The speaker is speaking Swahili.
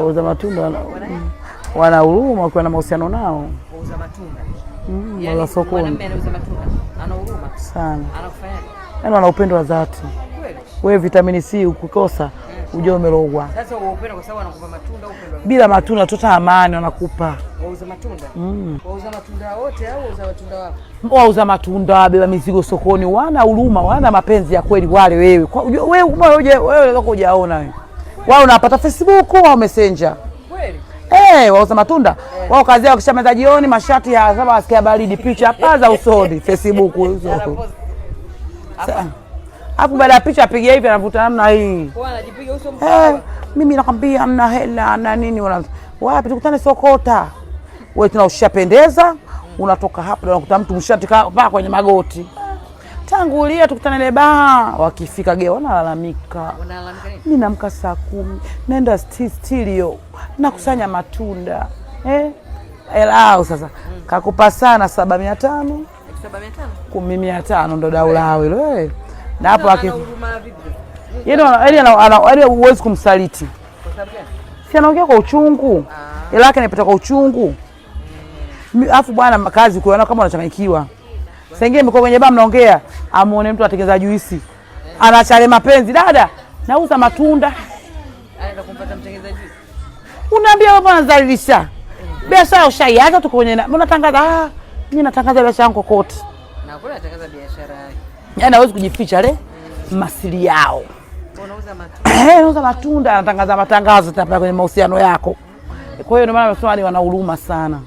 Wauza matunda wana huruma wakiwa na mahusiano nao. Wauza matunda. Mm, Yaani wauza sokoni mwanamume anauza matunda ana huruma, sana, anakufanyaje? Yaani wana upendo wa dhati. Kweli? Wewe vitamini C ukikosa ujue umerogwa. Sasa huo upendo kwa sababu anakupa matunda au upendo wa Bila matunda tota amani wanakupa. Wauza matunda? Wauza matunda wote au wauza matunda wako? Wauza matunda, wabeba mizigo sokoni, wana huruma, wana mapenzi ya kweli wale. Wewe wewe wewe wewe hujaona wewe. Wao unapata Facebook au Messenger. Kweli? Eh, wauza matunda wao kazi yao kishamaliza jioni, mashati ya saba wasikia baridi, picha paza usoni Facebook hizo. Anapost. Hapo baada ya picha apiga hivi anavuta namna hii. Kwa anajipiga uso Eh, mkubwa. mimi nakwambia hamna hela na nini wana wapi tukutane sokota. Wewe tuna ushapendeza, unatoka hapo unakuta mtu mshati paa kwenye magoti. Tangulia tukutane ile baa, wakifika geo wanalalamika. Wanalalamika nini? Mimi naamka saa 10 naenda stilio nakusanya matunda eh, elau sasa kakupa sana 7,500 7,500? 10,500 ndo dau lao hilo eh. Na hapo Ana aki huruma vipi? yaani huwezi kumsaliti, Kwa sababu gani? si anaongea kwa uchungu, hela yake anaipata kwa uchungu. Alafu bwana kazi kuona kama unachanganyikiwa. Saa ingine mko kwenye baa mnaongea, amuone mtu atengeneza juisi, anachale mapenzi, dada nauza matunda. Anaenda kumpata mtengenezaji juisi. Unaambia wewe unazalilisha biashara ushaiacha, tuko kwenye unatangaza, ah, mimi natangaza biashara yangu kokote. Na kule anatangaza biashara yake. Yaani hawezi kujificha le masiri yao. Unauza matunda. Eh, anauza matunda, anatangaza matangazo tapa kwenye mahusiano yako. Kwa hiyo ndio maana nasema ni wana huruma sana.